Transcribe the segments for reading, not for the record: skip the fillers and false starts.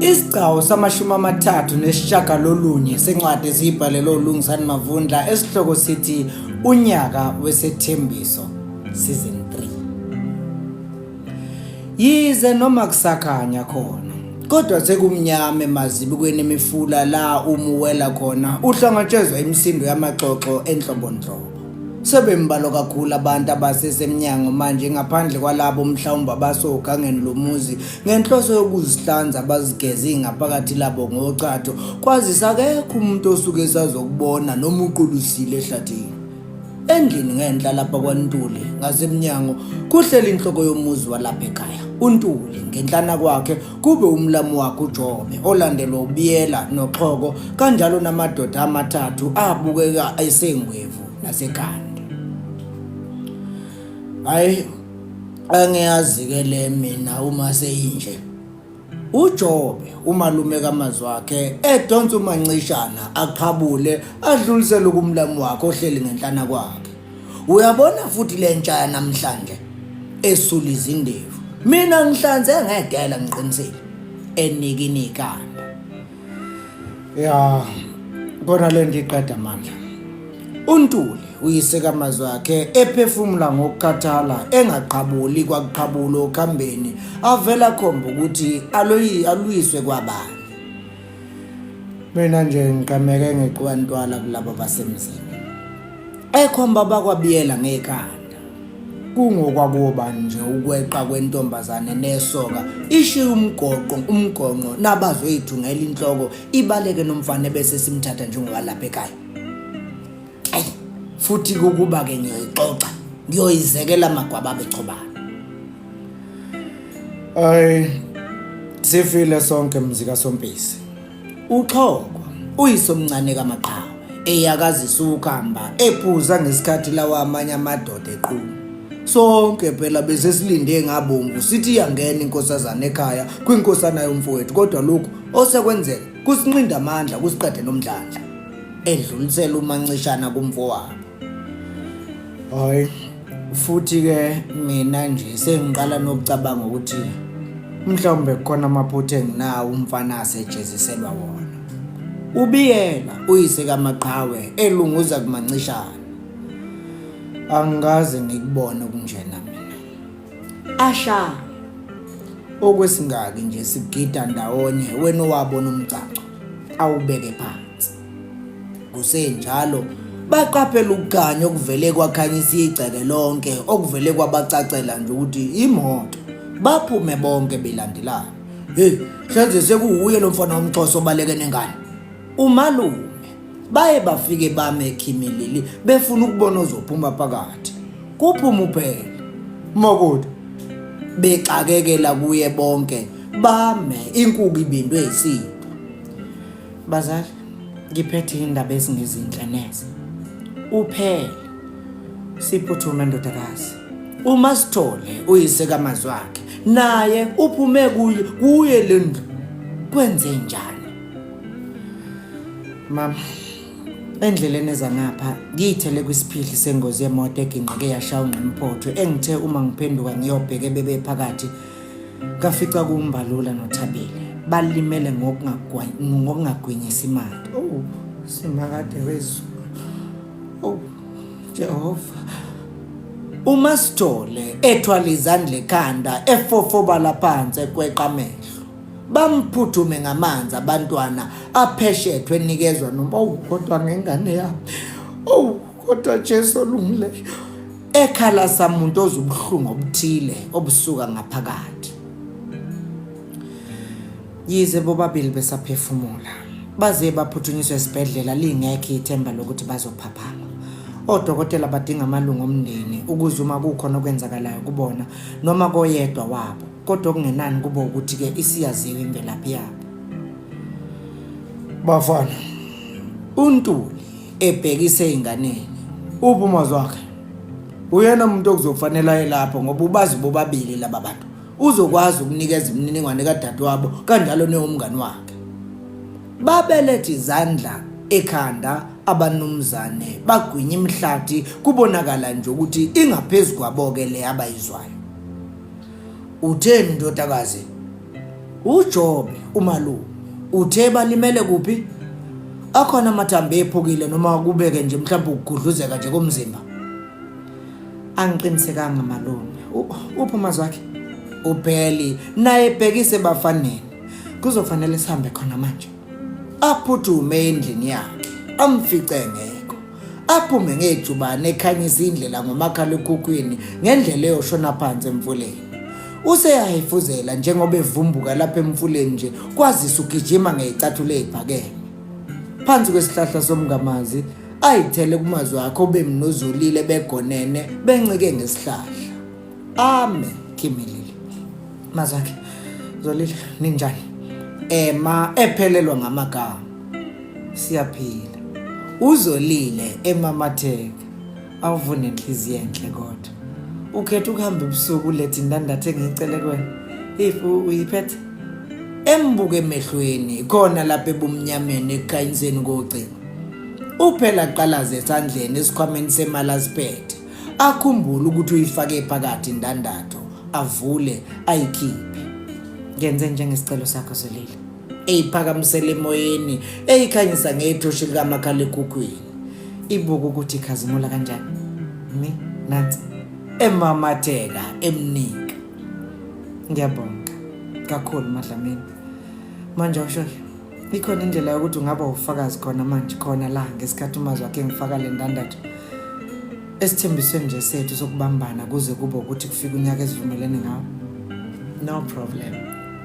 Isigcawu samashumi amathathu nesishagalolunye sencwadi esiyibhalelwe uLungisani Mavundla esihloko sithi Unyaka Wesethembiso Season 3. Yize noma kusakhanya khona kodwa sekumnyama emazibukweni emifula la uma uwela khona uhlangatshezwa imisindo yamaxoxo enhlobonhlobo. Sebembalwa kakhulu abantu abasesemnyango manje ngaphandle kwalabo mhlawumbe abasogangeni lomuzi ngenhloso yokuzihlanza bazigeze ingaphakathi labo ngochatho kwazise akekho umuntu osuke esazokubona noma uqulusile ehlathini. Endlini ngenhla lapha kwaNtuli ngasemnyango kuhleli inhloko yomuzi walapha ekhaya uNtuli ngenhlana kwakhe kube umlamu wakhe uJobe olandelwa uBiyela noXhoko kanjalo namadoda amathathu abukeka esengwevu nasekhanda. Hayi angiyazi-ke le mina uma seyinje. UJobe umalume kaMazwakhe edonsa umancishana aqhabule adlulisele kumlamu wakhe ohleli ngenhlana kwakhe. Uyabona futhi le ntsha yanamhlanje esula izindevu. Mina ngihlanze ngedela ngiqinisile enikini ikhanda. Ya kona le nto iqeda amandla. UNtuli uyise kaMazwakhe ephefumula ngokukhathala engaqhabuli kwakuqhabula okhambeni avela khomba ukuthi aluyiswe kwabani. Mina nje ngiqameke ngeqwantwala kulabo basemzini. Ekhomba bakwabiyela ngekhanda. Kungokwakuwobani nje ukweqa kwentombazane nesoka ishiye umgoqo umgonqo nabazoyithungela inhloko ibaleke nomfana ebese simthatha njengowalapha ekhaya. Ayi futhi kukuba ke ngiyoyixoxa ngiyoyizekela amagwababa echobana. Ay sifile sonke mzika sompisi. UXhoko uyisomncane kaMaqhawe eyakazisa ukhamba ephuza ngesikhathi lawa amanye amadoda eqhuma. Sonke phela bese silinde ngabomvu sithi iyangena inkosazana ekhaya kwinkosana yomfowethu kodwa lokhu osekwenzeka kusinqinda amandla kusiqede nomdlandla. Edlulisela umancishana kumfowabo. Hayi futhi ke mina nje sengiqala nokucabanga ukuthi mhlawumbe kukhona amaphutha enginawo umfana asejeziselwa wona. Ubiyela uyise kaMaqhawe elunguza kumancishana. Angikaze ngikubone okunjena mina. Asha okwesingaki nje sigida ndawonye wena owabona umcaco awubeke phansi. Kusenjalo baqaphela ukukhanya okuvele kwakhanyisa igceke lonke okuvele kwabacacela nje ukuthi imoto baphume bonke belandelana. Hey, hlanze sekuwuye lo mfana womxhosa obaleke nengane. Umalume baye bafike bame ekhimilili befuna ukubona ozophuma phakathi. Kuphuma uphela. Makoti bexakekela kuye bonke bame inkuku ibindwe isipho. Bazali, ngiphethe indaba ezingezinhle neze. Uphele. Siphuthume ndodakazi. Uma Sithole uyise kaMazwakhe naye uphume kuye kuye le ndlu. Kwenze njani? Mama, endleleni eza ngapha ngiyithele kwisiphihli sengozi yemoto eginqike yashaya ungqimphotho engithe uma ngiphenduka ngiyobheke bebephakathi Ngafica kuMbalula noThabile balimele ngokungagwinyisi imali. Oh, simakade wezulu. Oh, Jehova. UMaSithole ethwala izandla ekhanda efofobala phansi ekweqa amehlo. Bamphuthume ngamanzi abantwana apheshethwe enikezwa noma oh kodwa ngengane yami. Oh kodwa Jesu olungileyo. Ekhala samuntu ozubuhlungu obuthile obusuka ngaphakathi. Yize bobabili besaphefumula, baze baphuthunyiswa esibhedlela lingekho ithemba lokuthi bazophaphama. Odokotela badinga amalungu omndeni ukuze uma kukhona okwenzakalayo kubona noma koyedwa wabo, kodwa okungenani kube ukuthi-ke isiyaziwa imvelaphi yabo. Bafana, uNtuli ebhekise ey'nganeni. Uphi uMazwakhe? Uyena umuntu okuzofanele aye lapho ngoba ubazi bobabili laba bantu. Uzokwazi ukunikeza imininingwane kadadewabo kanjalo neyomngani wakhe. Babelethe izandla ekhanda abanumzane bagwinya imihlathi kubonakala nje ukuthi ingaphezu kwabo-ke le abayizwayo. Utheni ndodakazi? UJobe umalume uthe balimele kuphi? Akhona amathambo ephukile noma kubeke nje mhlawumbe ukugudluzeka nje komzimba. Angiqinisekanga malume. Uphi umazwi wakhe? UBheli naye ebhekise ebafaneni. Kuzofanele sihambe khona manje. Aphuthume endlini yakhe amfice ngekho. Aphume ngejubane ekhanyisa indlela ngomakhalekhukhwini ngendlela eyoshona phansi emfuleni. Useyahefuzela njengoba evumbuka lapha emfuleni nje kwazise ugijima ngey'cathulo ey'phakeme. Phansi kwesihlahla somngamazi ayithele kumazwi akhe obemnozolile begonene bencike ngesihlahla. Ame khimilili. Mazwakhe Zolile ninjani? Ema ephelelwa ngamagama. Siyaphila. Uzolile emamatheka. Awuvune inhliziyo enhle kodwa. Ukhetha ukuhamba ebusuku ulethe indandatho engiyicele kuwena. If uyiphethe embuke emehlweni khona lapha ebumnyameni ekukhanyiseni kocingo. Uphela qalaze esandleni esikhwameni semali asiphethe. Akhumbule ukuthi uyifake phakathi indandatho, avule ayikhiphe. Ngenze njengesicelo sakho Zolile. Eyiphakamisela emoyeni, eyikhanyisa ngethoshi likamakhalekhukhwini. Ibuka ukuthi ikhazimula kanjani. Mi nansi. Emamatheka emnika. Ngiyabonga kakhulu MaDlamini. Manje awusho-ke ikhona indlela yokuthi ungaba ufakazi khona manje khona la ngesikhathi umazwi wakhe ngifaka le ndandatho esithembisweni nje sethu sokubambana kuze kube ukuthi kufike unyaka esivumelene ngawo. No problem,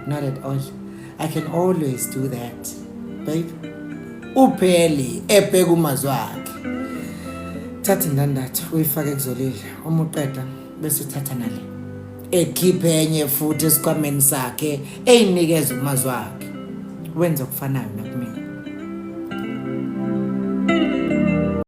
not at all. I can always do that, babe. Upheli ebheka umazwi wakhe. Thatha indandatho uyifake kuzolile, uma uqeda bese uthatha nale. Ekhiphe enye futhi esikhwameni sakhe eyinikeza umazwi wakhe. Wenza okufanayo nakumina.